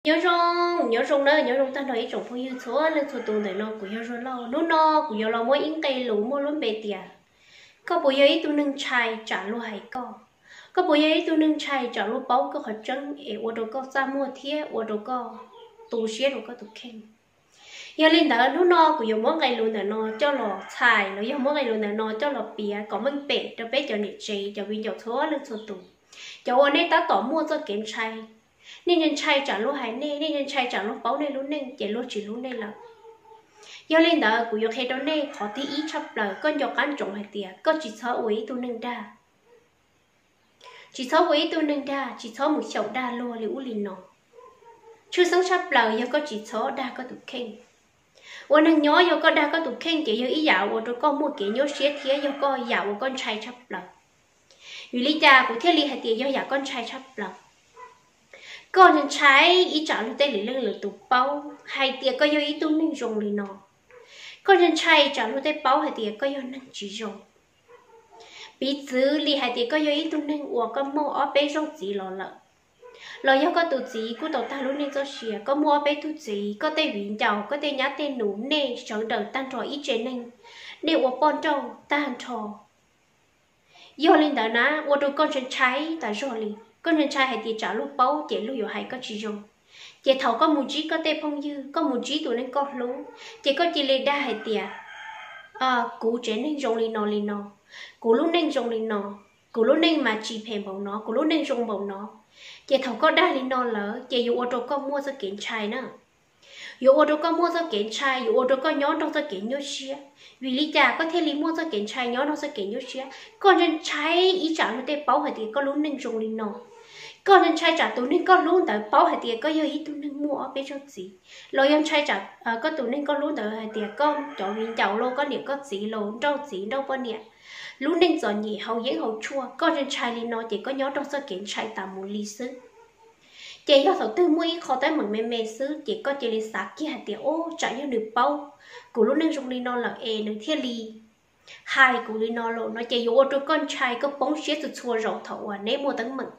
Nyob zoo, nyob zoo na, nyob zoo tag nrho ib tsoom phooj ywg txhua leej txhua tus ntawm no, kuv yog Zuag Lauj. Hnub no kuv yuav los muab ib nqe lus muaj lub npe tias, koj puas yog ib tug neeg ntshai tsam luag hais koj? Koj puas yog ib tug neeg ntshai tsam luag paub koj qhov tseeb es ua rau koj txaj muag thiab ua rau koj tu siab rau koj tus kheej? Yog li ntawd hnub no kuv yuav muab nqe lus ntawm no coj los txhais los yog muab nqe lus ntawm no coj los piav kom meej pem rau peb cov niam tsev, cov viv ncaus txhua leej txhua tus, cov uas nej tab tom muaj txoj kev ntshai. Nej ntshai tsam luag hais nej, nej ntshai tsam luag paub nej lub neej ces luag tsis hlub nej lawm. Yog li ntawd kuv yuav qhia rau nej qhov thib ib tshaj plaws, koj nco qab ntsoov hais tias koj tsis txhob ua ib tug neeg dag. Tsis txhob ua ib tug neeg dag, tsis txhob mus xyaum dag luag li ub li no. Tshwj xeeb tshaj plaws yog koj tsis txhob dag koj tus kheej. Ua neeg nyob yog koj dag koj tus kheej ces yog ib yam ua rau koj muaj kev nyuaj siab thiab yog koj yam uas koj ntshai tshaj plaws. Vim li cas kuv thiaj li hais tias yog yam koj ntshai tshaj plaws? Koj ntshai ib tsam luag tej lwm leej lwm tus paub hais tias koj yog ib tug neeg zoo li no. Koj ntshai tsam luag tej paub hais tias koj yog neeg tsis zoo. Piv txwv li hais tias koj yog ib tug neeg uas koj muaj ob peb zaug txiv los lawm, los yog koj tus txiv kuj tau tag lub neej txoj sia, koj muaj ob peb tug txiv, koj tej viv ncaus, koj tej nyab tej nus, nej sawv daws tag nrho ib tse neeg, nej ua poj nrauj tag nrho. Yog li ntawd na, ua rau koj ntshai ntshai tas zog li. Koj ntshai ntshai hais tias tsam luag paub ces luag yuav hais koj tsis zoo. Ces thaum koj mus ntsib koj tej phooj ywg, koj mus ntsib tus neeg koj hlub, ces koj cia li dag hais tias, kuv tsev neeg zoo li no li no, kuv lub neej zoo li no, kuv lub neej mas tsis phem npaum no, kuv lub neej zoo npaum no. Ces thaum koj dag li no lawm ces yuav ua rau koj muaj txoj kev ntshai na. Yuav ua rau koj muaj txoj kev ntshai, yuav ua rau koj nyob nrog txoj kev nyuaj siab. Vim li cas koj thiaj li muaj txoj kev ntshai nyob nrog txoj kev nyuaj siab? Koj ntshai ntshai ib tsam luag tej paub hais tias koj lub neej zoo li no. Koj ntshai ntshai tsam tus neeg koj hlub ntawd paub hais tias koj yog ib tug neeg muaj ob peb zaug txiv, los yog ntshai tsam koj tus neeg koj hlub ntawd hais tias koj cov viv ncaus los koj niam koj txiv los nrauj txiv nrauj poj niam, lub neej txom nyem haus yeeb haus tshuaj, koj ntshai ntshai li no ces koj nyob nrog txoj kev ntshai tas mus li xwb. Ces yog thaum twg muaj ib qho teeb meem me me xwb ces koj cia li xav kiag hais tias, o, tsam yog nws paub kuv lub neej zoo li no lawm es nws thiaj li hais kuv li no los no ces yuav ua rau koj ntshai, koj poob siab txhua txhua zaus thaum uas neb muaj teeb meem.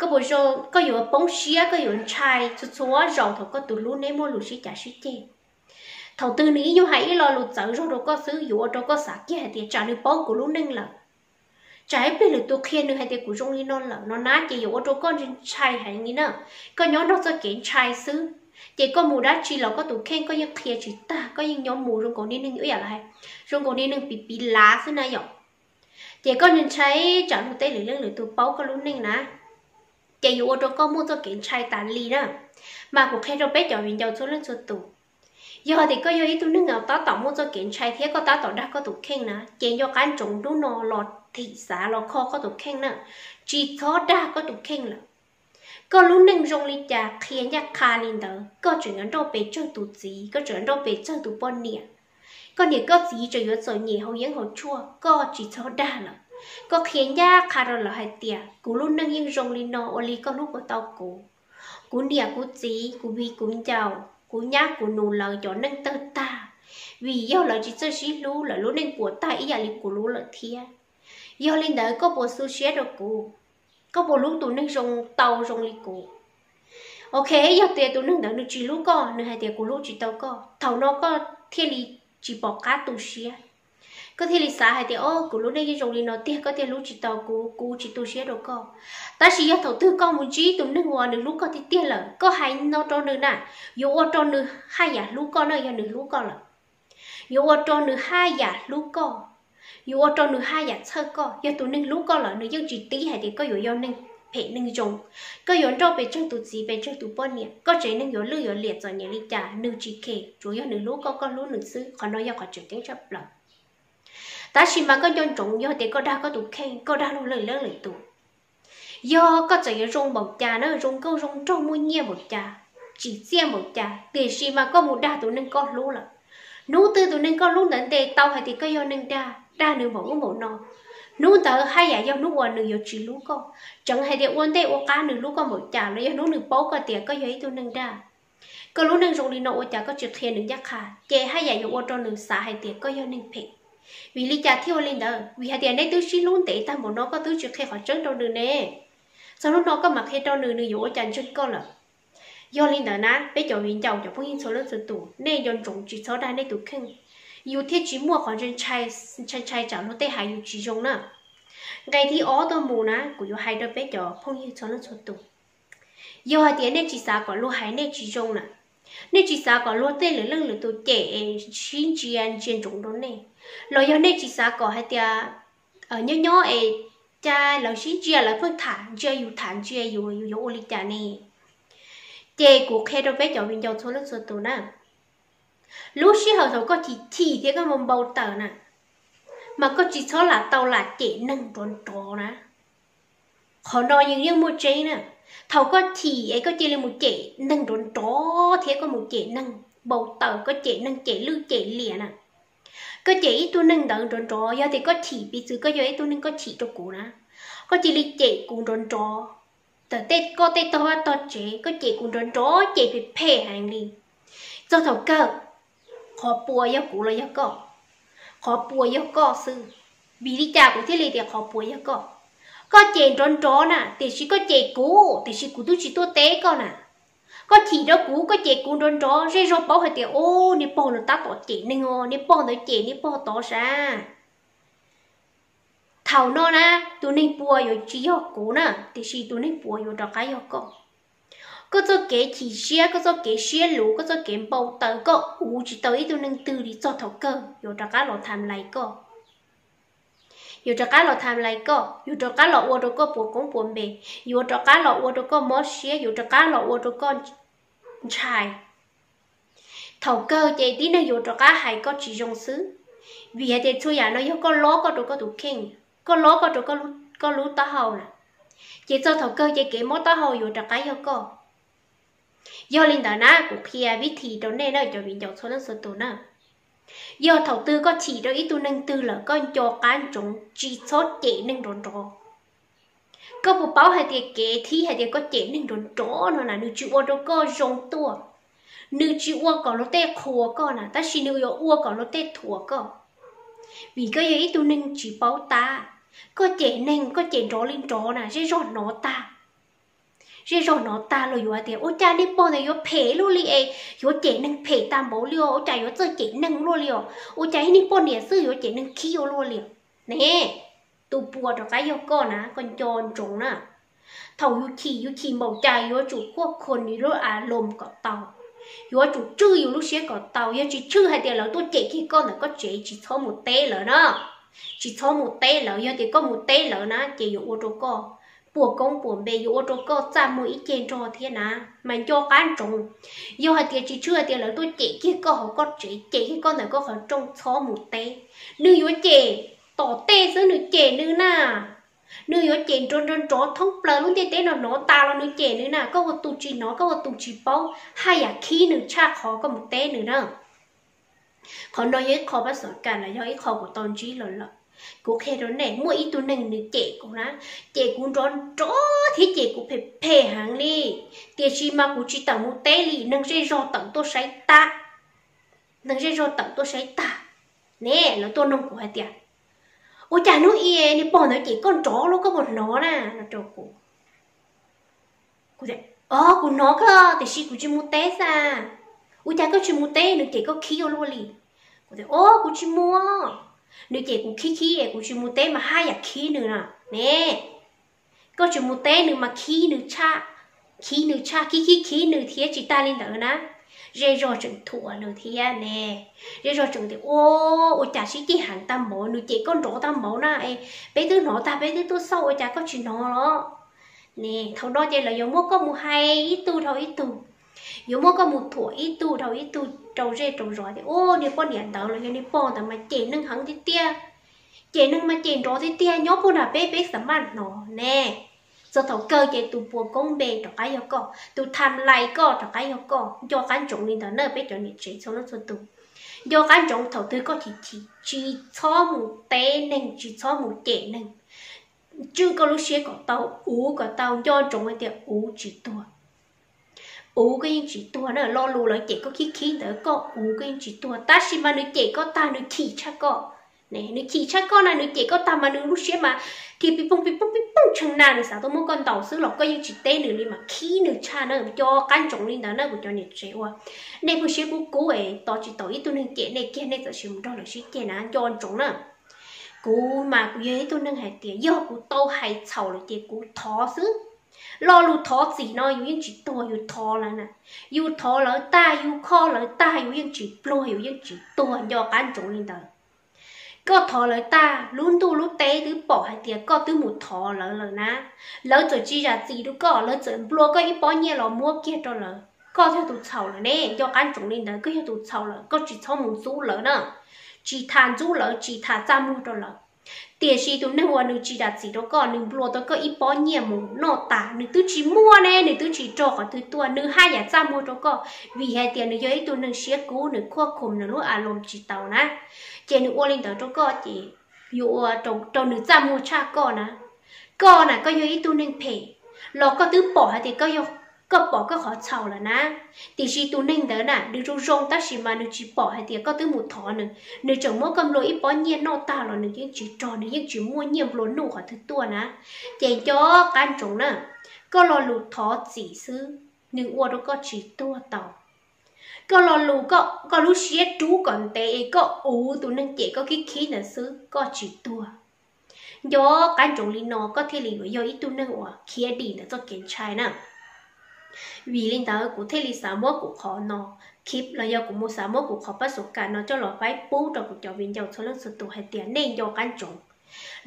Koj puas zoo, koj yuav poob siab, koj yuav ntshai txhua txhua zaus thaum koj tus hlub neb muaj lus sib cav sib ceg. Thaum twg nws ib nyuag hais ib lo lus txawv zog rau koj xwb yuav ua rau koj xav kiag hais tias tsam nws paub kuv lub neej lawm, tsam ib pliag lwm tus qhia nws hais tias kuv zoo li no lawm no na ces yuav ua rau koj ntshai heev li na. Koj nyob nrog txoj kev ntshai xwb, ces koj mus dab tsi los koj tus kheej koj yeej qhia tsis tag, koj yeej nyob mus zoo nkaus niag neeg ib yam li, zoo nkaus niag neeg piv piv lav xwb na yom. Ces koj ntshai tsam luag tej lwm leej lwm tus paub koj lub neej na, ces yuav ua rau koj muaj txoj kev ntshai tas li na. Mas kuv qhia rau peb cov viv ncaus txhua leej txhua tus, yog tias koj yog ib tug neeg uas tab tom muaj txoj kev ntshai thiab koj tab tom dag koj tus kheej na ces nco qab ntsoov hnub no los thim xav los kho koj tus kheej na, tsis txhob dag koj tus kheej lawm. Koj lub neej zoo li cas qhia ncaj qha li ntawd, koj tseem yuav nrauj pes tsawg tus txiv, koj tseem yuav nrauj pes tsawg tus poj niam, koj niam koj txiv tseem yuav txom nyem haus yeeb haus tshuaj, koj tsis txhob dag lawm. Koj qhia ncaj qha rau lawv hais tias kuv lub neej yeej zoo li no ua li koj hlub puas tau kuv. Kuv niam kuv txiv, kuv viv kuv ncaus, kuv nyab kuv nus lawv cov neej tawg tag, vim yog lawv tsis txawj sib hlub, lawv lub neej puas tag ib yam li kuv lub lawm thiab. Yog li ntawd koj puas xu siab rau kuv? Koj puas hlub tus neeg zoo tau zoo li kuv? Ok, yog tias tus neeg ntawd nws tsis hlub koj, nws hais tias kuv hlub tsis tau koj, thaum no koj thiaj li tsis pom qab tu siab. Koj thiaj li xav hais tias, o, kuv lub neej yeej zoo li no tiag, koj thiaj hlub tsis tau kuv, kuv tsis tu siab rau koj. Tab sis yog thaum twg koj mus ntsib tus neeg uas nws hlub koj tiag tiag lawm, koj hais no rau nws na, yuav ua rau nws haj yam hlub koj na, yog nws hlub koj lawm. Yuav ua rau nws haj yam hlub koj, yuav ua rau nws haj yam txhawj koj. Yog tus neeg hlub koj lawm nws yeej tsis tib hais tias koj yuav yog neeg phem neeg zoo, koj yuav nrauj pes tsawg tus txiv pes tsawg tus poj niam, koj tsev neeg yuav lwj yuav liam txom nyem li cas nws tsis khe, tsuas yog nws hlub koj, koj hlub nws xwb. Qhov no yog qhov tseem ceeb tshaj plaws. Tab sis mas koj nco ntsoov, yog tias koj dag koj tus kheej, koj dag luag lwm leej lwm tus, yog koj txawm yuav zoo npaum cas na, zoo nkauj zoo nraug muaj nyiaj npaum cas, tsim txiaj npaum cas, tiam sis mas koj mus dag tus neeg koj hlub lawm, hnub twg tus neeg koj hlub ntawd ntes tau hais tias koj yog neeg dag, dag nws npaum ub npaum no, hnub ntawd haj yam yog hnub uas nws yuav tsis hlub koj. Tseev hais tias ua ntej ua qab nws hlub koj npaum cas los yog hnub nws paub koj tias koj yog ib tug neeg dag, koj lub neej zoo li no ua cas koj tsis qhia nws ncaj qha, ces haj yam yuav ua rau nws xav hais tias koj yog neeg phem. Vim li cas thiaj ua li ntawd? Vim hais tias neb twb sib hlub ntev tag npaum no koj twb tsis qhia qhov tseeb rau nws ne. Txog hnub no koj mam qhia rau nws, nws yuav ua cas ntseeg koj lawm? Yog li ntawd na, peb cov viv ncaus cov phooj ywg txhua leej txhua tus, nej nco ntsoov tsis txhob dag nej tus kheej, yus thiaj tsis muaj qhov ntshai ntshai tsam luag tej hais yus tsis zoo na. Nqe thib ob tuaj mus na, kuv yuav hais rau peb cov phooj ywg txhua leej txhua tus, yog hais tias nej tsis xav kom luag hais nej tsis zoo na, nej tsis xav kom luag tej lwm leej lwm tus cem es sib ntsia ntsia ntsoov rau nej, los yog nej tsis xav kom hais tias nyob nyob es cas lawv sib ntsia lawv pheej tham ntsia yus tham ntsia yus, yus yuav ua li cas ne? Ces kuv qhia rau peb cov viv ncaus txhua leej txhua tus na, lub sij hawm thaum koj chim chim thiab koj npau npau taws na, mas koj tsis txhob lam tau lam cem neeg nrov nrov na. Qhov no yeej yeej muaj tseeb na. Thaum koj chim es koj cia li mus cem neeg nrov nrov thiab koj mus cem neeg npau taws, koj cem neeg cem lwj cem liam na, koj cem ib tug neeg ntawd nrov nrov, yog tias koj chim, piv txwv koj yog ib tug neeg koj chim rau kuv na, koj cia li cem kuv nrov nrov, tawm tej koj tej tog vaj tog tsev koj cem kuv nrov nrov cem phem phem heev li, txog thaum kawg qhov puas yog kuv los yog koj? Qhov puas yog koj xwb. Vim li cas kuv thiaj li tias qhov puas yog koj? Koj cem nrov nrov na, tiam sis koj cem kuv, tiam sis kuv twb tsis tuaj teb koj na. Koj chim rau kuv, koj cem kuv nrov nrov, zej zog paub hais tias, o, niag pog no tab tom cem neeg os, niag pog ntawd cem niag pog tod sav. Thaum no na, tus neeg puas yuav tsis yog kuv na, tiam sis tus neeg puas yuav rov qab yog koj. Koj txoj kev chim siab, koj txoj kev siab luv, koj txoj kev npau taws, koj uv tsis tau ib tug neeg twg li, txog thaum kawg yuav rov qab los tham lais koj. Yuav rov qab los tham lais koj, yuav rov qab los ua rau koj puas koob puas npe, yuav rov qab los ua rau koj mob siab, yuav rov qab los ua rau koj ntshai. Thaum kawg ces tib neeg yuav rov qab hais koj tsis zoo xwb, vim hais tias txhua yam no yog koj lob koj rau koj tus kheej, koj lob koj rau koj lub taub hau na, ces txog thaum kawg ces kev mob taub hau yuav rov qab yog koj. Yog li ntawd na, kuv qhia vib thim rau nej na cov viv ncaus txhua leej txhua tus na. Yog thaum twg koj chim rau ib tug neeg twg lawm, koj nco qab ntsoov tsis txhob cem neeg nrov nrov. Koj puas paub hais tias kev thib hais tias koj cem neeg nrov nrov no na, nws tsis ua rau koj zoo tuaj, nws tsis ua kom luag tej qhuas koj na, tab sis nws yuav ua kom luag tej thuam koj. Vim koj yog ib tug neeg tsis paub tab, koj cem neeg koj cem nrov li nrov na, zej zog hnov tag. Zej zog hnov tag los yuav hais tias, ua cas niag pog ntawd yuav phem luaj li es yuav cem neeg phem tag npaum li os, ua cas yuav txawj cem neeg luaj li os, ua cas ib niag poj niam xwb yuav cem neeg khib ua luaj li os ne? Tus puas rov qab yog koj na, koj nco ntsoov na. Thaum yus chim, yus chim npaum cas yuav tsum kuaj kho nws lub a loos kom tau, yuav tsum tswj yus lub siab kom tau. Yog tsis tswj hais tias lawv tuaj cem kiag koj ntawm koj tsev, tsis txhob mus teb lawv na. Tsis txhob mus teb lawv, yog tias koj mus teb lawv na ces yuav ua rau koj puas koob puas npe, yuav ua rau koj txaj muag ib ceg nrog thiab na. Mas nco qab ntsoov, yog hais tias tsis tswj hais tias lawv tuaj cem kiag koj hauv koj tsev, cem kiag koj ntawm koj qhov rooj, txhob mus teb. Nws yuav cem tom tej xwb, nws cem nws na. Nws yuav cem nrov nrov nrov thoob plaws lub ntiaj teb no, hnov tas los nws cem nws na. Koj ua tus tsis hnov, koj ua tus tsis paub, haj yam khib nws tshaj qhov koj mus teb nws na. Qhov no yog ib qho pab xov kas los yog ib qho kuv tau ntsib los lawm. Kuv qhia rau nej, muaj ib tug neeg nws cem kuv na, cem kuv nrov nrov thiab cem kuv phem phem heev li, tiam sis mas kuv tsis tawm mus teb li, neeg zej zog tawm tuaj saib tag. Neeg zej zog tawm tuaj saib tag ne, lawv tuaj nug kuv hais tias, ua cas hnub i niag pog ntawd cem koj nrov luaj, koj puas hnov na? No rau kuv. Kuv tias, o, kuv hnov kawg tiam sis kuv tsis mus teb xwb. Ua cas koj tsis mus teb, nws cem koj khib ua luaj li? Kuv tias, o, kuv tsis mus, nws cem kuv khib khib es kuv tsis mus teb mas haj yam khib nws na ne. Koj tsis mus teb nws mas khib nws tshaj, khib nws tshaj, khib khib khib nws thiab. Tsis tag li ntawd na, zej zog tseem thuam nws thiab ne. Zej zog tseem tias, ua, ua cas sib ceg heev tag npaum, nws cem koj nrov tag npaum na, peb twb hnov tag peb twb tuaj xauj, ua cas koj tsis hnov los? Ne, thaum no ces lawv yuav muab koj mus hais ib tug dhau ib tug, yuav muab koj mus thuam ib tug dhau ib tug rau zej rau zos tias, ua, niag poj niam ntawd los yog niag pog ntawd mas cem neeg heev tiag tiag, cem neeg mas cem nrov tiag tiag, nyob puag nram peb peb xav maj hnov ne. Txog thaum kawg ces tus puas koob npe rov qab yog koj, tus tham lais koj rov qab yog koj. Nco qab ntsoov li ntawd na peb cov niam tsev txhua leej txhua tus. Nco qab ntsoov thaum twg koj chim chim tsis txhob mus teb neeg, tsis txhob mus cem neeg. Tswj koj lub siab kom tau, uv kom tau, nco ntsoov hais tias uv tsis tuag. Uv koj yeej tsis tuag na, lo lus lawv cem koj khib khib ntawd koj uv koj yeej tsis tuag, tab sis mas nws cem koj tag nws chim tshaj koj, Nws chim tshaj koj na, nws cem koj tag mas nws lub siab mas thim pis pooj pis pooj pis pooj tshee na, nws xav tuaj muab koj ntaus xwb los koj yeej tsis teb nws li mas khib nws tshaj na. Nco qab ntsoov li ntawd na kuv cov niam tsev uas nej pheej siab kub kub es tos tsis tau ib tug neeg cem nej kiag nej txawm sim mus nrog lawv sib ceg na, nco ntsoov na. Kuv mas kuv yog ib tug neeg hais tias yog kuv tau hais txhaum lawm ces kuv thov xwb. Lo lus thov txim no yus yeej tsis tuag, yus thov lawv na, yus thov lawv tag, yus kho lawv tag, yus yeej tsis pluag, yus yeej tsis tuag, nco qab ntsoov li ntawd. Koj thov lawv tag, lub ntuj lub teb twb pom hais tias koj twb mus thov lawv lawm na. Lawv txawm tsis zam txim rau koj, lawv txawm nplua koj ib pob nyiaj los muab kiag rau lawv, koj yog tus txhaum lawm ne, nco qab ntsoov li ntawd, koj yog tus txhaum lawm, koj tsis txhob mus ntxub lawv na. Tsis tham ntxub lawv, tsis tham txaj muag rau lawv. Tiam sis tus neeg uas nws tsis zam txim rau koj, nws nplua tau koj ib pob nyiaj mus noj tas, nws twb tsis muaj ne, nws twb tsis rog qhov twg tuaj, nws haj yam txaj muag rau koj vim hais tias nws yog ib tug neeg siab kub, nws khuaj khum nws lub a loos tsis tau na, ces nws ua li ntawd rau koj ces yuav ua rau nws txaj muag tshaj koj na. Koj na koj yog ib tug neeg phem los koj twb pom hais tias koj pom koj qhov txhaum lawm na. Tiam sis tus neeg ntawd na nws zoo zoo tab sis mas nws tsis pom hais tias koj twb mus thov nws, nws tseem muab koj nplua ib pob nyiaj noj tag los nws yeej tsis rog, nws yeej tsis muaj nyiaj nplua nuj qhov twg tuaj na. Ces nco qab ntsoov na, koj lo lus thov txim xwb nws ua rau koj tsis tuag tau. Koj lo lus, koj lub siab rub kom ntev es koj uv tus neeg cem koj khib khib ntawd xwb koj tsis tuag. Nco qab ntsoov li no koj thiaj li yuav yog ib tug neeg uas khiav dim ntawm txoj kev ntshai na. Vim li ntawd kuv thiaj li xav muab kuv qhov no, clip los yog kuv mus xav muab kuv qhov paj xub kam no coj los faib pub rau kuv cov viv ncaus txhua leej txhua tus hais tias nej nco qab ntsoov.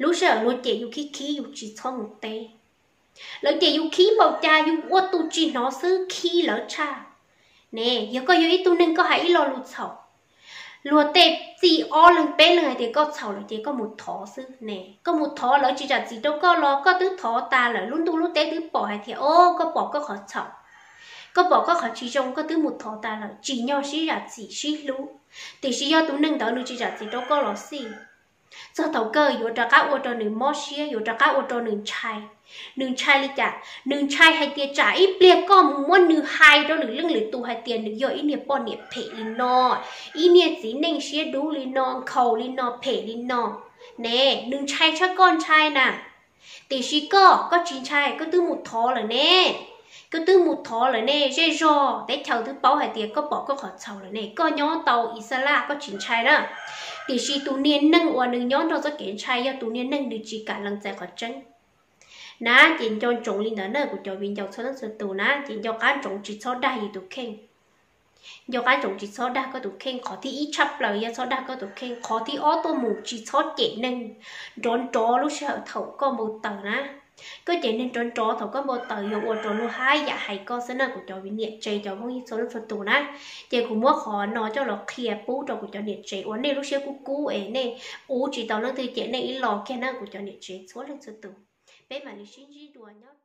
Lub sij hawm luag cem yus khib khib yus tsis txhob mus teb. Lawv cem yus khib npaum cas yus ua tus tsis hnov xwb, khib lawv tshaj. Ne, yog koj yog ib tug neeg koj hais ib lo lus txhaum, luag tej txij ob leeg peb leeg hais tias koj txhaum lawm ces koj mus thov xwb ne. Koj mus thov lawv tsis zam txim rau koj los koj twb thov tas lawm, lub ntuj lub teb twb pom hais tias o koj pom koj qhov txhaum, koj pom koj qhov tsis zoo, koj twb mus thov tas lawm, tsim nyog sib zam txim sib hlub. Tiam sis yog tus neeg ntawd nws tsis zam txim rau koj los xij, txog thaum kawg yuav rov qab ua rau nws mob siab, yuav rov qab ua rau nws ntshai. Nws ntshai li cas? Nws ntshai hais tias tsam ib pliag koj mus muab nws hais rau lwm leej lwm tus hais tias nws yog ib niag poj niam phem li no, ib niag txiv neej siab dub li no, nkhaus li no, phem li no. Ne, nws ntshai tshaj koj ntshai na. Tiam sis koj, koj tsis ntshai, koj twb mus thov lawm ne. Koj twb mus thov lawm ne, zej zog teb chaws twb paub hais tias koj pom koj qhov txhaum lawm ne, koj nyob tau ixaj laj koj tsis ntshai na. Tiam sis tus niag neeg uas nws nyob nrog txoj kev ntshai yog tus niag neeg nws tsis kam lees txais qhov tseeb na. Ces nco ntsoov li ntawd na kuv cov viv ncaus txhua leej txhua tus na, ces nco qab ntsoov tsis txhob dag yus tus kheej. Nco qab ntsoov tsis txhob dag koj tus kheej, qhov thib ib tshaj plaws yog txhob dag koj tus kheej, qhov thib ob tuaj mus tsis txhob cem neeg nrov nrov lub sij hawm thaum koj npau taws na. Koj cem neeg nrov nrov thaum koj npau taws yog ua rau luag haj yam hais koj xwb na kuv cov viv ncaus tsev cov phooj ywg txhua leej txhua tus na. Ces kuv muab qhov no coj los qhia pub rau kuv cov niam tsev uas nej lub siab kub kub es nej uv tsis tau leej twg cem nej ib los kiag na kuv cov niam tsev txhua leej txhua tus. Peb mam li sib ntsib dua nyob